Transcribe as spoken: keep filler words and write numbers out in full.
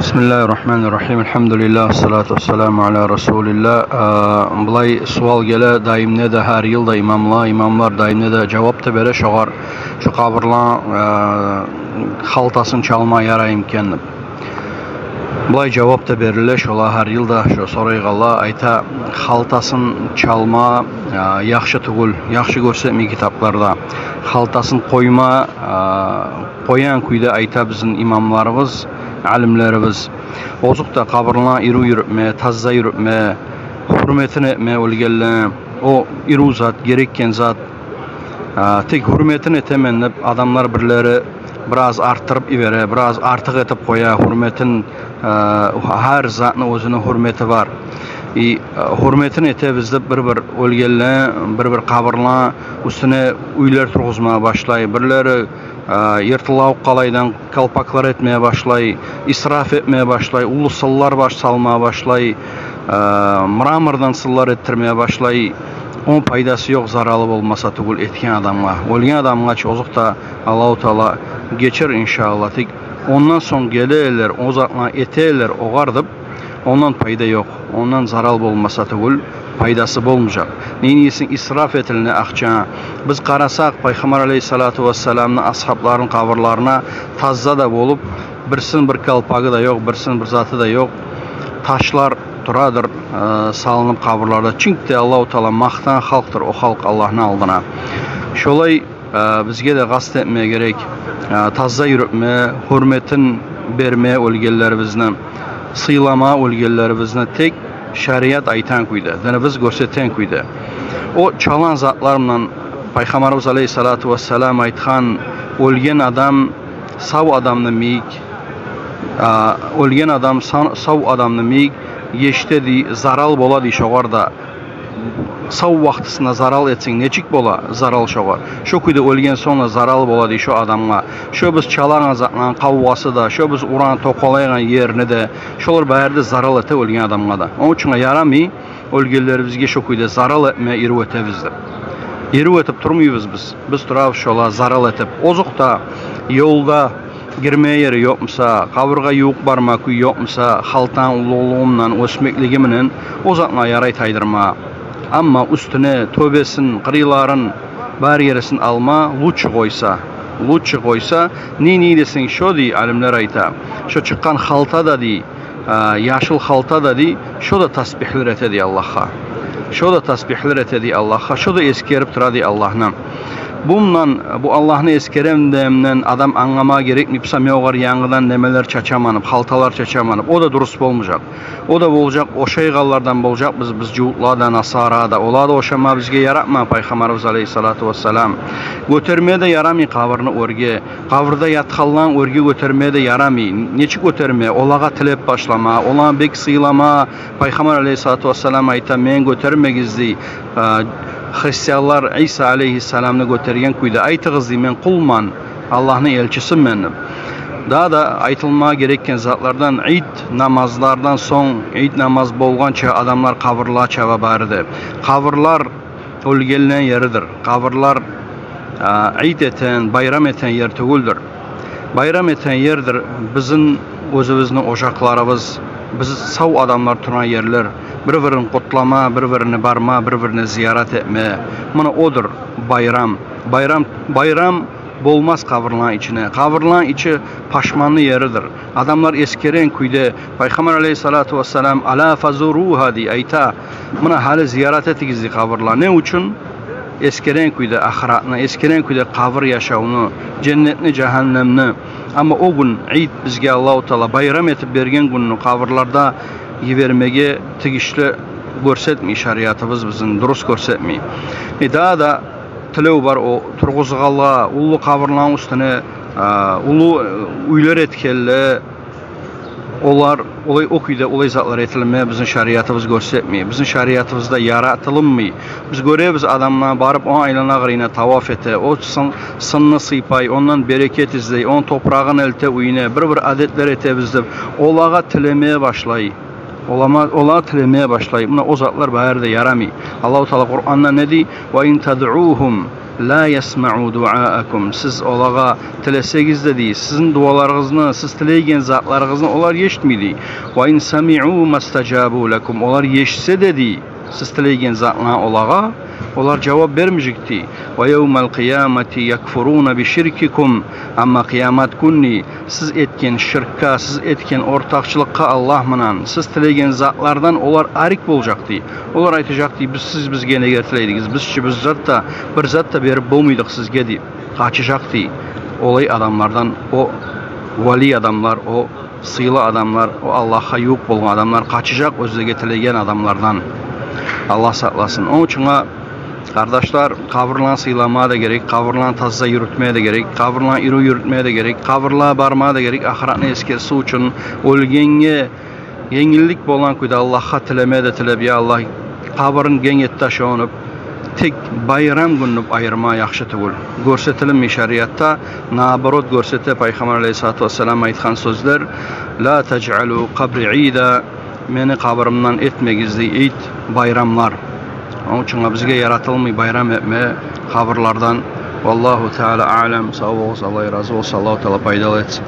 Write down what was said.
Бисмиллагьи ррагьмани ррагьим. Альгьамдулиллагь, вассалату вассаламу аля расулиллагь. Э, булай суал геле, дайым не де, гьар йыл да имамла-, имамлар дайым не де жавап да бере шогъар, шо къабурланы, э, халтасын чалма яраймы экен деп. Булай жавап да бериле, шола гьар йыл да шо сорайгъанла айта, халтасын чалма, э, яхшы тюгюл, яхшы гёрсетмей китапларда. Халтасын къойма, э, къоягъан кюйде айта бизин имамларыбыз, алимлерибиз. Озокъда, къабурланы ирив юрютме, таза юрютме, гьюрметин этме оьлгенлени. О ирив зат, герекген зат. А, тек гьюрметин этемен деп адамлар бирлери бираз артдырып йибере, бираз артыкъ этип къоя гьюрметин. А, гьар затны оьзюню гьюрмети бар. И, а, гьюрметин этебиз деп бир-бир оьлгенлени, бир-бир къабурланы уьстюне уьйлер тургъузма башлай, бирлери а, йыртылавукъ къалайдан калпаклар этме башлай, исраф этме башлай, уллу сынлар баш салма башлай, а, мрамордан сынлар этдирме башлай. Ону пайдасы ёкъ, заралы болмаса тюгюл этген адамгъа. Оьлген адамгъа чы, озокъда, Аллагьу Таала гечер, иншааллагь. Тек ондан сонг гелелер, о затланы этелер огъар деп, ондан пайда ёкъ. Ондан зарал болмаса тюгюл, пайдасы болмажакъ. Нени эсинг, исраф этилине акъча. Биз къарасакъ, Пайхаммар алейгьиссалату вассаламны асгьабларыны къабурларына таза да болуп, бирисини бир калпагы да ёкъ, бирисини бир заты да ёкъ. Ташлар турадыр, э, салынып къабурларда. Чюнки де Аллагьу Таала макътагъан халкъдыр о халкъ Аллагьны алдына. Шолай Э, бизге де къаст этме герек. Э, таза юрютме, гьюрметин берме оьлгенлерибизни, сыйлама оьлгенлерибизни тек шариат айтагъан кюйде, динибиз гёрсетеген кюйде. О чалагъан затлар булан Пайхаммарыбыз алейгьиссалату вассалам айтгъан: «Оьлген адам сав адамны йимик, а, оьлген адам са-, сав адамны йимик эшите», — дей, зарал бола дей шогъар да. Сав вакътисинде зарал этсенг, нечик бола зарал шогъар, шо кюйде оьлген сонг да зарал бола дей шо адамгъа. Шо биз чалагъан затланы къавгъасы да, шо биз урагъан, токъалайгъан ерни де, шолар бары да зарал эте оьлген адамгъа да. Ону учун ярамай оьлгенлерибизге шо кюйде зарал этме, ирив этебиз деп. Ирив этип турмайбыз биз. Биз турабыз шолагъа зарал этип. Озокъда, ёлда гирме ери ёкъ буса, къабургъа ювукъ барма кюй ёкъ буса, халтаны уллулугъу булан, оьсмеклиги булан, о затны ярай тайдырма. Амма уьстюне, тёбесин, къырыйларын, бар ерисин алма, лучше къойса. Лучше къойса, не, не десенг, шо дей, алимлер айта, шо чыкъгъан халта да дей, а, яшыл халта да дей, шо да тасбигьлер эте дей Аллагьгъа. Шо да тасбигьлер эте дей Аллагьгъа, шо да эсгерип тура дей Аллагьны. Бу булан, бу Аллагьны эсгеремден адам англама герекми буса, мен огъар янгыдан немелер чачаман деп, халталар чачаман деп, о да дурус болмажакъ. О да болажакъ, ошайгъанлардан болажакъ биз, биз жугьутлар да, насара да, олар да ошама бизге ярамай, Пайхаммарыбыз алейгьиссалату вассалам. Гётерме де ярамай къабурну оьрге. Къабурда ятгъанланы оьрге гётерме де ярамай. Нечик гётерме? Олагъа тилеп башлама, оланы бек сыйлама. Пайхаммар алейгьиссалату вассалам айта: «Мени гётермегиз, — дей, — а, христианлар Иса алейгьиссаламны гётерген кюйде. Айтыгъыз, — дей, — мен къулман, Аллагьны элчисимен», — деп. Дагъы да айтылма герекген затлардан: ид намазлардан сонг, ид намаз болгъанча адамлар къабурлагъа чаба бары да. Къабурлар оьлгенлени еридир. Къабурлар, а, ид этеген, байрам этеген ер тюгюлдюр. Байрам этеген ердир бизин оьзюбюзню ожакъларыбыз, биз сав адамлар турагъан ерлер. Бир-бирин къутлама, бир-бирине барма, бир-бирине зиярат этме. Муна одур байрам. Байрам, байрам болмас къабурланы ичине. Къабурланы ичи пашманны еридир. Адамлар эсгереген кюйде, Пайхаммар алейгьиссалату вассалам: «Ала фазуругьа», — дей, айта. Муна гьали зиярат этигиз дей къабурланы. Не учун? Эсгереген кюйде ахыратны, эсгереген кюйде къабур яшавну, женнетни, жагьаннемни. Амма о гюн, ид, бизге Аллагьу Таала байрам этип берген гюнню къабурларда йибермеге тийишли гёрсетмей шариатыбыз бизин, дурус гёрсетмей. Э, дагъы да тилев бар о тургъузгъанлагъа, уллу къабурланы уьстюне, а, уллу, э, уьйлер этгенлеге, олар, олай, о кюйде олай затлар этилме бизин шариатыбыз гёрсетмей. Бизин шариатыбызда яратылынмай. Биз гёребиз, адамлар барып, о айлана-къырыйына таваф эте, о сын-, сынны сыйпай, ондан берекет излей, ону топурагъын элте уьюне, бир-бир адетлер этебиз деп, олагъа тилеме башлай. Олама-, олар тилемеге башлай. Муна о затлар бары да ярамай. Аллагьу Таала Къуранда не дей? «Ва ин тадъугьум ла ясмаъу дуаакум». Сиз олагъа тилесегиз де, дей, сизин дуаларыгъызны, сиз тилейген затларыгъызны олар эшитмей, дей. «Ва ин самиъу мастажабу лакум». Олар эшитсе де, дей, сиз тилейген затланы олагъа, олар жавап бермежек, дей. «Ва явмал къиямати якфуруна би ширкикум». Амма къыямат гюнню сиз этген ширкге, сиз этген ортакъчылыкъгъа Аллагь булан, сиз тилеген затлардан олар арек болажакъ, дей. Олар айтажакъ, дей: «Биз, сиз бизге неге тилейдигиз? Биз чи бир зат да, бир зат да берип болмайдыкъ сизге», — деп къачажакъ, дей. Олай адамлардан о вали адамлар, о сыйлы адамлар, о Аллагьгъа ювукъ болгъан адамлар къачажакъ оьзлеге тилеген адамлардан. Аллагь сакъласын. Ону учун, къардашлар, къабурланы сыйламагъа да герек, къабурланы таза юрютмеге де герек, къабурланы ирив юрютмеге де герек, къабурлагъа бармагъа да герек, ахыратны эсгерсин учун, оьлгенге енгиллик болгъан кюйде Аллагьгъа тилемеге де тилеп: «Я Аллагь, къабурун генг эт де шону», — деп, тек байрам гюнню айырма яхшы тюгюл. Гёрсетилинмей шариатда, наоборот, гёрсете Пайхаммар алейгьиссалату вассалам айтгъан сёзлер: «Ла тажъалу къабри ида», мени къабурумдан этмегиз, дей, ид, байрамлар. Ону учун бизге яратылмай байрам этме къабурлардан. Валлагьу таала аълам. Сав болугъуз, Аллагь рази болсун, Аллагьу Таала пайдалы этсин.